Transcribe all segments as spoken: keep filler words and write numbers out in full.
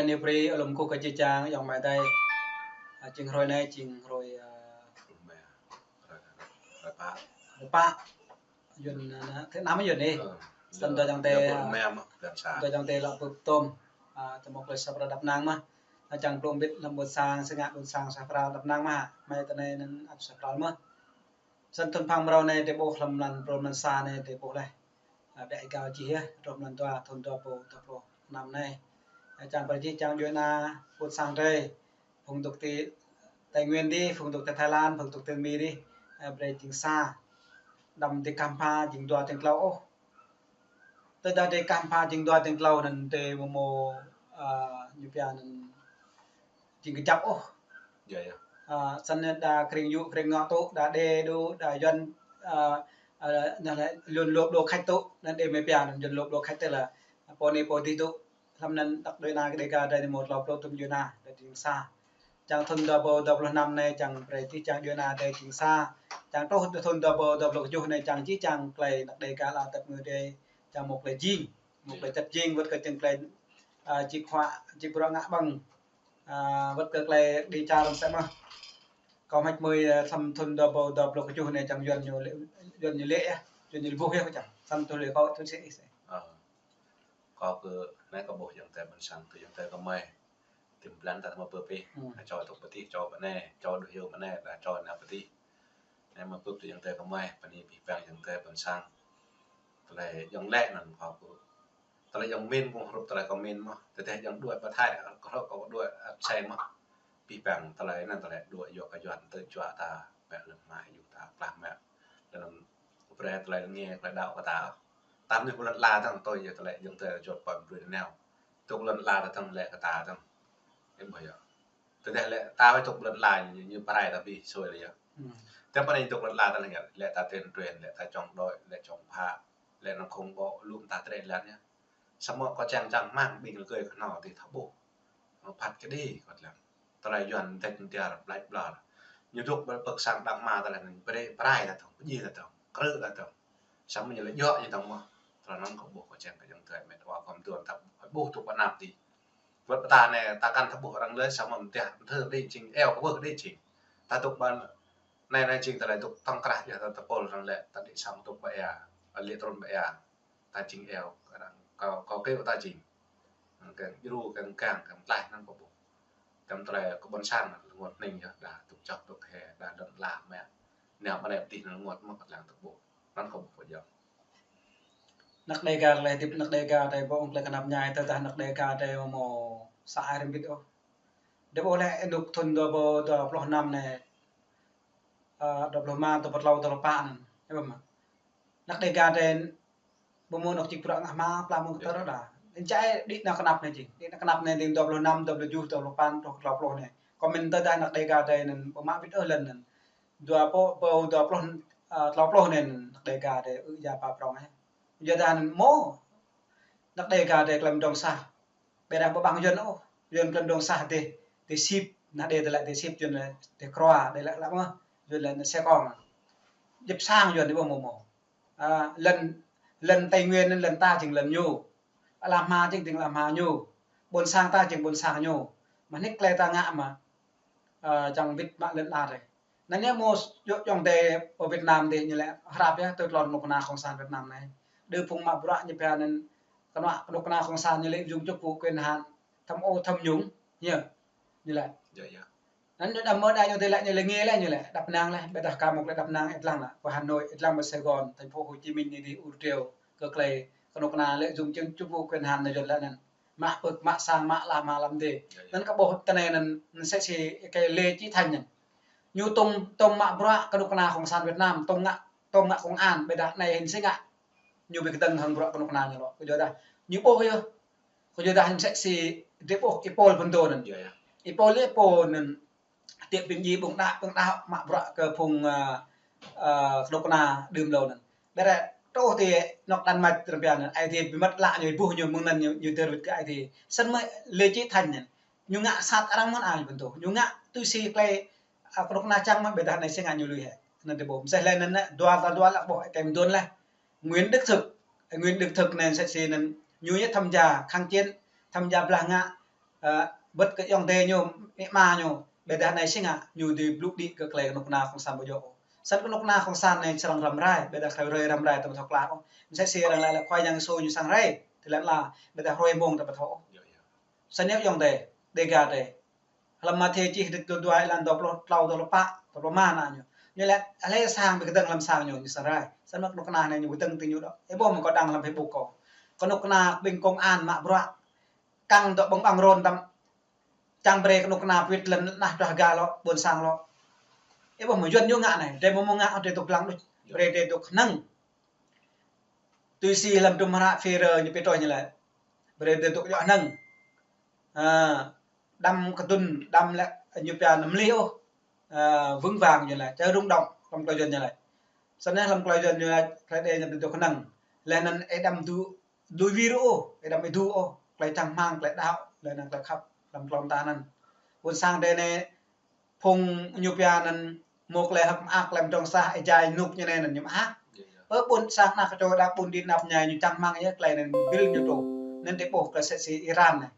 Anai brơi alum kơ či čang ayŏng amai adơi. A, jing hrơi anai, jing hrơi, a, hrơi pă. Hrơi pă. Yuan, a, thứ năm Yuan anai. Ơ, săn dua čang tê, dua pluh năm, a, blan sa. Dua čang tê lŏ pơtôm. A, tơmŏk lĕ sa phrâo đăp năng mơ̆. A, čang plung bit lăm ƀôn sang, sơngă ƀôn sang sa phrâo đăp năng mơ̆. Mai tơ anai anŭn ăt sa phrâo mơ̆. Săn thŭn phang mrâo anai tê ƀuh lăm mlan, mrâo mlan sa anai tê ƀuh leh. A, biă ih gao čih yơh, truh mlan dua, thŭn dua rơbâo dua pluh năm anai. A, čang pơjih, čang djuai ania, ƀôn sang drơi. Phung dŏ ti Tây Nguyên dih, phung dŏ ti Thái Lan, phung dŏ ti Mi dih. A, brơi jing sa. Đăm ti kah pha jing dua jing klâo ôh. Tơdah ti kah pha jing dua jing klâo anŭn tê mơmô, a, ñu pia anŭn jing kơjăp ôh. Yơh, yơh. A, săn đa kring yŭ, kring ngŏ tŭ, đa đe đu, đa Yuan, a, a, anŭn lĕ Yuan lŏp đô khač tŭ, anŭn đe mơ̆ pia anŭn Yuan lŏp đô khač tê lĕ. Pô anai pô dih tŭ, lăm anŭn đăk djuai ania kơ Dega drơi anai mơ̆ klâo pluh tŭm djuai ania, drơi jing sa. Čang thŭn dua rơbâo dua pluh năm anai čang brơi jih čang djuai ania drơi jing sa. Čang truh thŭn dua rơbâo dua pluh kơjuh anai čang jih čang tơlơi anăk Dega ala tep ngui drơi čang mơ̆ tơlơi jing. Mơ̆ tơlơi čăt jing wơ̆t kơ čang tơlơi, a, čih khua, čih bruă ngă ƀơ̆ng. A, wơ̆t kơ tơlơi đi čar rơ̆ng sĕ mơ̆. Kâo măč mơi, a, săn thŭn dua rơbâo dua pluh kơjuh anai čang Yuan ñu lĕ, Yuan ñu lĕ yơh, Yuan ñu lĕ buh yơh kơ čang. Săn tui lĕ kâo tui sĕ ih sĕ. Ơ. Kâo kơ anai kâo ƀuh ayŏng adơi ƀôn sang, tui ayŏng adơi kơmơi. Tơm blan ta mă pơpih. Hmm. Čô tŭk pơtih, čô pơ anai, čô đuh yơh pơ anai, đa čô anai pơtih. Anai mă pơpih ayŏng adơi kơmơi, pơ anai pih pang ayŏng adơi ƀôn sang. Tơlơi ayŏng lĕ anŭn kâo kơ. Tơlơi ayŏng min kơ hrup tơlơi kâo min mơ̆. Tơdah ayŏng đuaĭ pơ Thái, kơ hrup kâo đuaĭ ăt sai mơ̆. Pih pang tơlơi anŭn tơlơi đuaĭ yua kơ Yuan tơ čuă ta, mă lơ̆m mă yua ta, plah mă. Lơ̆m brơi tơlơi ngă, tơlơi đaŏ kơ ta. Tam anai kơ lŏn ala tơ̆ng tui yơh tơlơi ayŏng adơi čuă pơm brơi nao. Tŭk lŏn ala tơ̆ng lĕ kơ ta tơ̆ng. Em ƀuh yơh. Tơdah lĕ ta wai tŭk lŏn ala ñu, ñu pơrai ta ƀu sui lĕ yơh. Hmm. Tơdah pơ anai tŭk lŏn ala ta lĕ ngă, lĕ ta tuyên truyền, lĕ ta chống đối, lĕ chống phá, lĕ anŭn khủng bố, lŭm ta trĕ lăn yơh. Samơ̆ kâo čang čang rơmang ƀing gơ̆ kơ anŭn tih thâo ƀuh. Anŭn phat kơđi kâo lăng. Tơlơi Yuan tĕk tiar blač blar. Ñu dŏ ƀơi pơ̆k sang đah mă tơlơi anŭn brơi pơrai ta tơ̆ng, pơdjai ta tơ̆ng, krư̆ ta tơ̆ng. Samơ̆ ñu lĕ djơ̆ ñu tơ̆ng mơ̆. Tơlơi anŭn kâo ƀuh kâo čang kơ ayŏng adơi met wa kâo mơ̆ tuan ta ƀuh tŭk pơ anăp tih. Wơ̆t pơ ta anai, ta kăn thâo ƀuh arăng lĕ, samơ̆ mơ̆ tơdah thâo đĭ jing, eo kơ ƀuh đĭ jing. Ta dŏ ƀơi anai anai jing tơlơi dŏ tŏng krah yơh ta tơpul arăng lĕ, ta đĭ sang dŏ ƀơi ia, lĕ trŭn ƀơi ia. Ta jing eo, arăng kâo, kâo kơ ta jing. Kơ djru, kơ kang, kơ tlaih anŭn kâo ƀuh. Tơm tơlơi kơ ƀôn sang, rơngot hning yơh, đa tŭk čŏk tŭk hê, đa lŏn ala mă. Nao pơ anai pơtih anŭn rơngot mơ̆ kơ lăng tŭk ƀuh. Anŭn kâo ƀuh pơjơ̆ng. Anăk Dega lĕ, hơdip anăk Dega drơi ƀu ƀơ̆ng tơlơi kơnap ñai, tơdah anăk Dega drơi mơ̆ sa ai rơmbit ôh. Drơi ƀuh lĕ anŭn thŭn dua rơbâo dua pluh năm anai, a, dua pluh rơma, dua pluh klâo, dua pluh pă anŭn. Ơ mơ̆. Anăk Dega drơi ƀu mơ̆ anŏ čih bruă ngă hmua, plah mơ̆ng kơ tơrơ đa. Anŭn čai đĭ anăk kơnap anai jing. Đĭ anăk kơnap anai ding dua pluh năm, dua pluh kơjuh, dua pluh pă, truh klâo pluh anai. Kâo min tơdah anăk Dega drơi anŭn ƀu mă bit ôh lŏn anŭn. Dua pluh, ƀơi dua pluh, a, klâo pluh anai anăk Dega drơi ư ya pă prong ai. Yua dah anŭn mơ̆. Anăk Dega drơi klăm dŏng sah. Ƀiădah ƀu ƀăng Yuan ôh. Yuan klăm dŏng sah dêh, dêh sip, anăk Dega tơlơi dêh sip Yuan lĕ dêh krua, dêh lĕ lăp mơ̆, Yuan lĕ anŭn xe con. Djŏp sang Yuan dêh ƀu mơ̆ mơ̆. A, lŏn, lŏn Tây Nguyên anŭn lŏn ta jing lŏn ñu. Ala hmua jing jing ala hmua ñu. Ƀôn sang ta jing ƀôn sang ñu. Mơ̆ nik tơlơi ta ngă mơ̆, a, čang wĭt mă lŏn ala drơi. Anŭn yơh mơ̆ djŏ ayŏng adơi pơ Việt Nam dih ñu lĕ hrăp yơh tui tlôn kơnuk kơna Cộng sản Việt Nam anai. Đơ phung mă bruă ñu pia anŭn kơnuk, kơnuk kơna Cộng sản ñu lĕ dùng chức vụ quyền hạn tham ô tham nhũng, yơh. Ñu lĕ. Yơh, yơh. Anŭn ñu đăm mơ̆ đa ñu tơlơi ñu lĕ ngă lĕ ñu lĕ, đăp năng lĕ, ƀiădah kâo mơ̆ lĕ đăp năng ih lăng lĕ, pơ Hà Nội ih lăng, pơ Sài Gòn, thành phố Hồ Chí Minh ñu dih ur triu, kơ tơlơi kơnuk kơna lĕ dùng chức, chức vụ quyền hạn anŭn Yuan lĕ anŭn. Mă pơ̆k, mă sang, mă ala hmua lăm dêh. Yơh, yơh. Anŭn kâo ƀuh tơ anai anŭn, anŭn sĕ si kơ Lê Chí Thanh anŭn. Ñu tŭm, tŭm mă bruă kơnuk kơna Cộng sản Việt Nam, tŭm ngă, tŭm ngă công an, ƀiădah anai hĭn sĭt ngă. Ñu ƀu kơdơ̆ng hăng bruă kơnuk kơna ñu lŏ. Kơ yua dah, ñu ƀuh yơh. Kơ yua dah anŭn sĕ si drơi ƀuh ih pôl phŭn dô anŭn. Yơh, yơh. Ih pôl lĕ pôl anŭn. Tiĕp pim ji ƀơ̆ng đah, ƀơ̆ng đah mă bruă kơ phung, a, a, kơnuk kơna đưm lâo anŭn. Ƀiădah truh ti anŏ Đan Mạch rơmpian anŭn, ai tiê ƀu mă lă ñu ƀuh ñu mơ̆ng anŭn ñu, ñu dơr wĭt kơ ai tiê. Săn mơ̆ Lê Chí Thanh anŭn. Ñu ngă sat arăng mơ̆n ai ƀơ̆ng tŭ. Ñu ngă tui si tơlơi, a, kơnuk kơna čang mơ̆ ƀiădah anai sĭt ngă ñu lui hĕ. Anŭn drơi ƀuh. Mơsĕ lĕ anŭn anai, dua ta dua lă ƀuh, kem dŏng lĕ. Nguyễn Đức Thực. Nguyễn Đức Thực anai sĕ si anŭn. Ñu yơh tham gia kháng chiến, tham gia blah ngă. Ơ, bĕt kơ ayŏng adơi ñu, amĭ ama ñu, ƀiădah anai sĭt ngă, ñu dưi blŭ đĭ kơ tơlơi kơnuk kơna cộng sản ƀu djơ̆ ôh. Sĭt kơnuk kơna cộng sản anai čơrang răm rai, ƀiădah tơlơi răm rai ta ƀu thâo klă ôh. Mơsĕ si arăng laĭ lĕ Khua Yang Yêsu ñu sang rai, tơlơi anŭn lĕ, ƀiădah hrơi mông ta ƀu thâo ôh. Sĭt ngă ayŏng adơi, Dega adơi. Hlăm Mathiơ čih dua, dua, êlan dua pluh klâo, dua pluh pă, dua pluh rơma ană ñu. Ñu laĭ, hlơi sang ƀu kơdơ̆ng hlăm sang ñu, ñu sang rai. Sĭt mơ̆ kơnuk kơna anai ñu kơdơ̆ng tui ñu đôč. Ih ƀuh mơ̆ kâo đăng hlăm Facebook kâo. Kơnuk kơna ƀing công an mă bruă. Kăng dŏ ƀơ̆ng ƀăng rôn tăm. Čang brơi kơnuk kơna pơwĭt lŏn tơnah čuah ga lŏ, ƀôn sang lŏ. Ih ƀuh mơ̆ Yuan ñu ngă anai, drei ƀu mơ̆ ngă, drei dŏ lăng đôč. Brơi drei dŏ hơnơ̆ng. Tui si hlăm tum hră Phi-e-rơ ñu pơtrŭn ñu laĭ. Brơi drei dŏ djŏ hơnơ̆ng. Ơ, đăm kơdŭn, đăm lĕ ñu pia anăm mlih ôh. Ơ, vững vàng ñu laĭ, chớ rung động, hlăm tơlơi Yuan ñu laĭ. Sĭt neh hlăm tơlơi Yuan ñu laĭ, tơlơi Êđê ñu dŏ hơnơ̆ng. Laih anŭn ih đăm dŭ, dui wir ôh, ih đăm ih dŭ ôh, tơlơi čang rơmang, tơlơi đaŏ, laih anŭn tơlơi khăp, hlăm tơlơi mơta anŭn. Ƀôn sang drei anai, phung ñu pia anŭn mơ̆ tơlơi hơ̆k mơak, tơlơi mơdrŏng sah, ih jai rơnŭk ñu anai anŭn ñu mơak. Pơ ƀôn sang ană kơčô đa ƀun đĭ năp ñai ñu čang rơmang yơh, tơlơi anŭn ƀil ñu truh. Anŭn drei ƀuh tơlơi sĕ si Iran anai.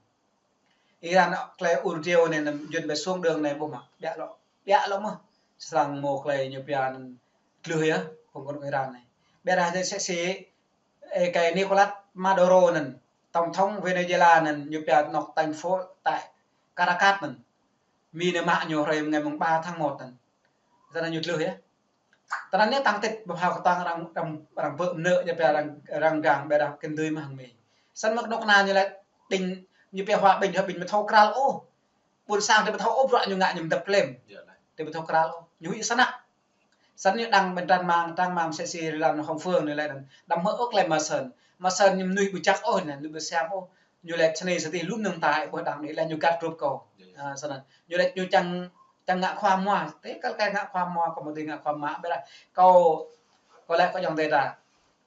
Iran tơlơi ur rơdêo anai anŭn Yuan ƀơi sung đường anai ƀuh mơ̆. Ƀiă lŏ. Ƀiă lŏ mơ̆. Srăng mơ̆ tơlơi ñu pia anŭn tlưh yơh, phung kơnuk Iran anai. Ƀiădah tơlơi sĕ si, ơ, kơ Nicolas Maduro anŭn, tổng thống Venezuela anŭn, ñu pia anŏ thành phố tại Caracas anŭn. Mi anai mă ñu hrơi ngày mùng ba tháng một anŭn. Tơdah ñu tlưh yơh. Tơdah ñu tăng tĭt ƀu hao kơtang arăng, arăng, arăng bơ̆ mơnơ̆ ñu pia arăng, arăng gang ƀiădah kơdơi mơ̆ hăng Mi. Sĭt mơ̆ kơnuk kơna ñu laĭ ƀing ñu pia hòa bình, hòa bình ƀu thâo krăl ôh. Ƀôn sang drei ƀu thâo ôh bruă ñu ngă ñu mơdơ̆p klem. Drei ƀu thâo krăl ôh. Ñu huĭ snăk. Sĭt ñu đăng ƀơi trang mạng, trang mạng sĕ si rơlan hông phương ñu laĭ đăm hmư̆ ôh tơlơi mơsơn. Mơsơn ñu mơnuih ƀu čăk ôh anai, mơnuih ƀu siam ôh. Ñu laĭ sơnai sơdih lŭm nơ̆ng tai ƀuh đăng đĭ laĭ ñu găt rup kâo. Ơ, sĭt anŭn. Ñu laĭ ñu čang, čang ngă khua mua. Tơl kơ kơ ngă khua mua, kâo mơ̆ dưi ngă khua mua. Ƀiădah kâo, kâo laĭ kơ ayŏng adơi ta.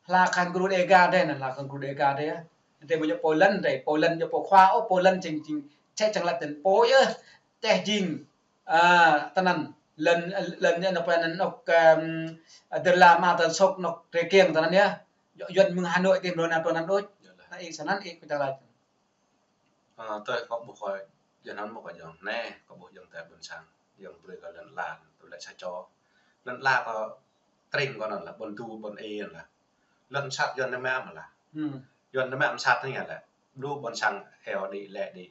Hla khan gru Dega drei anŭn, hla khan gru Dega drei. Drei ƀu djơ̆ pô lŏn drei, pô lŏn djơ̆ pô khua ôh, pô lŏn jing, jing, čĕ čang lăt anŭn pô yơh. Tơl jing, ơ, tơnăn, lŏn, lŏn ñu anŏ pơ anŭn anŏ, ơ, dơr la ma tơl sôk anŏ drei kiăng tơnăn yơh. Djơ̆ Yuan mơ̆ng Hà Nội tơl mrô anŭn pơ anŭn đôč. Anai ih sĭt anŭn ih kơ čang lăt. Ơ, tui kâo ƀuh kơ, jơnăn mơ̆ kâo jơ̆ng, anai, kâo ƀuh jơ̆ng tơlơi ƀôn sang, jơ̆ng brơi kơ lŏn ala, tui lĕ sa čô. Lŏn ala kâo tring kâo anŭn lah, ƀôn du, ƀôn ê anŭn lah. Lŏn sat Yuan anai mơ̆ lah. Yuan anai mơ̆ sat anai lĕ. Lu ƀôn sang eo đĭ, lĕ đĭ.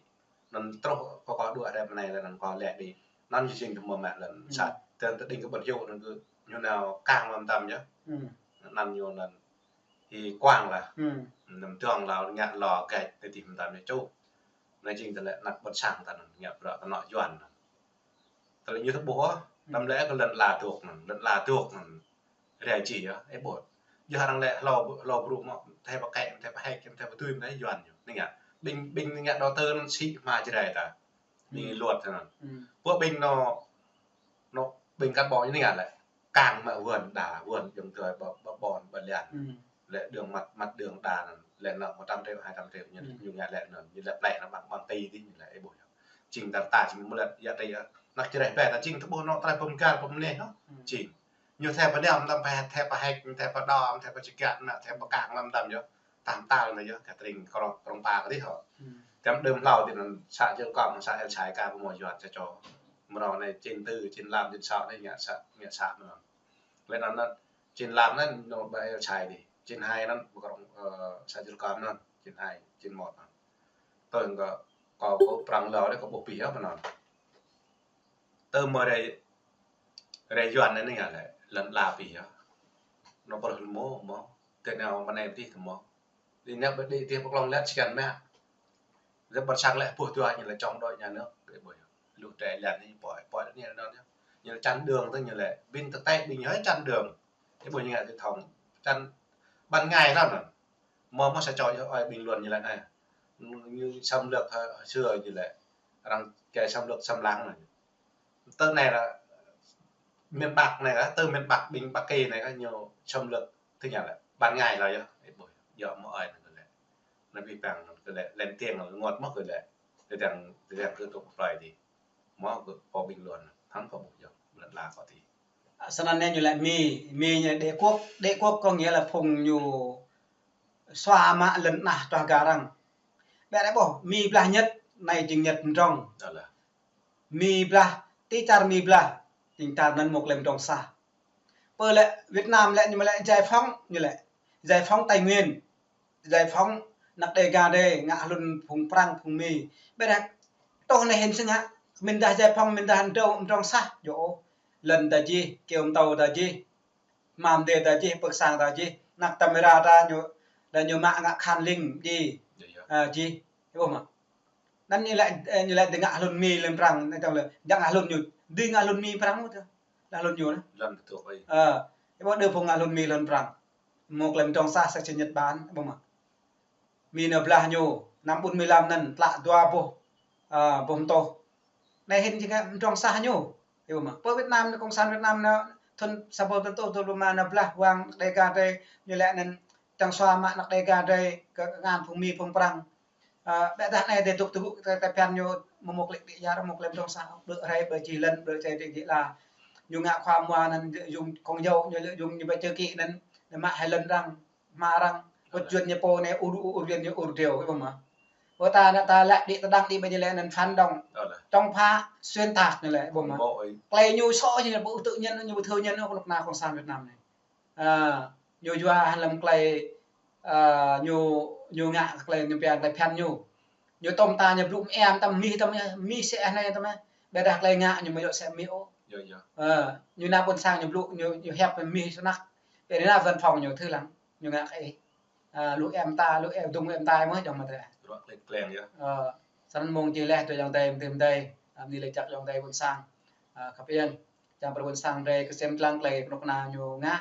Anŭn truh kâo, kâo dŏ rep anai lĕ anŭn kâo lĕ đĭ. Anŭn jing tơmơ̆ mă lŏn sat. Tơl tơding kơ ƀôn hiu anŭn kơ ñu nao kang mơtam yơh. Anŭn ñu anŭn ih kuang lah. Anŭn tơ̆ng lah ngă lŏ gač tơdih mơtam yơh čuh. Anai jing tơlơi anăp ƀôn sang ta anŭn ngă bruă kơ anŏ Yuan anŭn. Tơlơi ñu tơƀuh, đăm lĕ kơ lŏn ala dŏ anŭn, lŏn ala dŏ anŭn. Rai jih yơh, ih ƀuh. Yơh arăng lĕ hlâo, hlâo brŭ mơ̆, mơtai pơkĕ, mơtai pơhĕk, mơtai pơtui, mơtai Yuan yơh. Anai ngă. Ƀing, ƀing ngă đầu tư anŭn sĭ hma Jrai ta. Ƀing luật ta anŭn. Pơ ƀing anŏ, anŏ ƀing cán bộ ñu anai ngă lĕ. Kang mă Yuan đa, Yuan jơ̆ng tơlơi ƀă, ƀă ƀôn, ƀă lian. Lĕ đường mặt, mặt đường đa anŭn, lĕ anŏ một trăm triệu, hai trăm triệu, ñu, ñu ngă lĕ anŭn, ñu lĕ plei anŭn ƀăng, ƀăng tỉ dih, ñu lĕ ih ƀuh yơh. Jing ta ta jing mơ̆ lĕ, yă tơlơi yơh. Anăp Jrai ƀĕ ta jing tơƀuh anŏ tơlơi pơmơgar pơmơneh anŭn. Jing. Ñu mơtai pơnăm, mơtam pơhĕk, mơtai pơhĕk, mơtai pơđŏ, mơtai pơčơkă, mơtai pơkang, mơtam yơh. Tam tal anai yơh, kơ tring krong, krong pa kơ dih hŏ. Tam đưm hlâo dih anŭn sa Jrai Kom, sa El Sai ka pơmơ̆ Yuan sa čô. Mrâo anai čin tư, čin năm, čin sáu anai ngă sa, ngă sa mơ̆n anŭn. Lĕ anŭn anŭn, čin năm anŭn, ñu ƀă El Sai dih. Čin hai anŭn, ƀu krong, ơ, sa Jrai Kom anŭn. Čin hai, čin một anŭn. Tơl kâo, kâo, kâo prăng hlâo dih, kâo ƀuh pih yơh mơ̆n anŭn. Tơl mơ̆ rai, rai Yuan anai ngă lĕ, lŏn ala pih yơh. Anŏ pơrơh lơmô, mơ̆. Tơl anai mơ̆ anai pih tơmơ̆. Dih anai ƀơi dih, dih pơklŏng lĕ či kiăng mă. Lĕ ƀôn sang lĕ ƀuh dua ñu lĕ chống đối nhà nước, ih ƀuh yơh. Lu tơlơi lĕ anai poi, poi anai anŭn yơh. Ñu lĕ chắn đường tơl ñu lĕ, ƀing tơtĕ ƀing hơi chắn đường. Ih ƀuh ñu ngă tơlơi thông. Chắn ban ngày lăm anŭn. Mơ̆ mơ̆ sa čô yơh ơi bình luận ñu lĕ anai. Ñu xâm lược hơi, hơi xưa ñu lĕ. Arăng kơ xâm lược xâm lăng anai. Tơl anai lĕ miền Bắc anai lĕ, tơl miền Bắc ƀing Bắc Kỳ anai lĕ ñu xâm lược tơl ñu lĕ. Ban ngày lĕ yơh. Ih ƀuh yơh. Yơh mơ̆ ơi anŭn kơ lĕ. Anŭn ƀing păng anŭn kơ lĕ, lên tiếng anŭn rơngot mơ̆ kơ lĕ. Tơdang, tơdang kơ tŭk plơi dih. Mơ̆ kơ pô bình luận, hăng kâo ƀuh yơh, lŏn ala kâo dih. Sơnăn anai ñu laĭ Mi, Mi ñu đế quốc, đế quốc có nghĩa là phung ñu xóa mă lŏn tơnah čuah ga arăng. Ƀĕ rai ƀuh, Mi blah Nhật, anai jing ñet mdrŏng. Alah. Mi blah, ti čar Mi blah, jing čar anŭn mơ̆ng klem mdrŏng sah. Pơ lĕ Việt Nam lĕ ñu lĕ giải phóng, ñu lĕ giải phóng Tây Nguyên, giải phóng anăk Đêga drei ngă hlŭn phung Prăng, phung Mi. Ƀiădah tŏh anai hĭn sing hă, mĭn dah giải phóng, mĭn dah mdrŏng, mdrŏng sah, yơh. Lŏn ta jih, kơyâo mtâo ta jih, hmam dê ta jih, pơ̆k sang ta jih, anăk ta mơra ta ñu, lĕ ñu mă ngă khan ling jih. Yơh, yơh. A, jih, yơh mă. Anŭn ñu lĕ, ơ, ñu lĕ dih ngă hlŭn Mi hlŭn Prăng, anai tŏng lĕ, dih ngă hlŭn ñu, dih ngă hlŭn Mi Prăng mơ̆ tơ. Lĕ hlŭn ñu anai. Lăn kơtuh ai. Ơ, iâu ƀuh đơ phung ngă hlŭn Mi hlŭn Prăng. Mơ̆ng klem mdrŏng sah sa čơ Nhật Bản, ƀuh mă. Mi nao blah ñu, năm bốn mươi lăm anŭn, tlă dua boh, ơ, boh mtoh. Anai hĭn jing mdrŏng sah ñu, iâu mă. Pơ Việt Nam, Cộng sản Việt Nam nao, thŭn sa boh thŭn tuh, thŭn rơma nao blah wang Đêga drei, ñu lĕ anŭn, čang sua mă anăk Đêga drei, kơ, kơ ngăn phung Mi, phung Prăng. Ơ, ƀiădah anai dêh dŏ tơgŭ tơ, tơ phiăn ñu mơ̆ng mơ̆ng klĕ đĭ yar, mơ̆ng klem mdrŏng sah, ƀlŏr rai ƀơi jih lŏn, ƀlŏr rai đĭ đĭ la. Ñu ngă khua mua anŭn, yŭng kông yâo, ñu lĕ yŭng ñu ƀơi čơ kĭ anŭn, ñu mă hai lŏn arăng, hmua arăng, wơ̆t yuan ñu pô anai, ur, ur, ur yuan ñu ur driâo, ƀuh mă. Ƀuh ta, anŭn ta lĕ đĭ tơdang đĭ ƀơi ñu lĕ anŭn phản động. Alah. Chống phá xuyên tạc ñu lĕ, ƀuh mă. Ƀuh ai. Klei ñu sŏ ñu lĕ, ƀu tŭ ñen, ñu ƀu thâo ñen, kơnuk kơna Cộng sản Việt Nam anai. Ơ, ñu yua hăng lăm klei, ơ, ñu, ñu ngă klei ñu pia klei phiăn ñu. Ñu tŏm ta ñu blŭ mơ̆ em tăm mih tăm mih sĕ anai tăm mih. Ƀiădah klei ngă ñu mơ̆ yŏk sĕ mih ôh. Yơh, yơh. Ơ, ñu nao ƀôn sang ñu blŭ ñu, ñu hiăp mih sơnăk. Ƀiădah nao văn phòng ñu thâo lăng, ñu ngă kơ ih. Ơ, lu em ta, lu em dŭng em ta mơ̆ jŏng mă tơlơi. Ruă klei kleng yơh. Ơ, săn mơ̆ng jih leh tui ayŏng adơi, mơ̆ng tơlơi, ơ, bơni laĭ jăk ayŏng adơi ƀôn sang. Ơ, khăp yên. Čang pơrơbŭn sang drei kơsem lăng klei kơnuk kơna ñu ngă.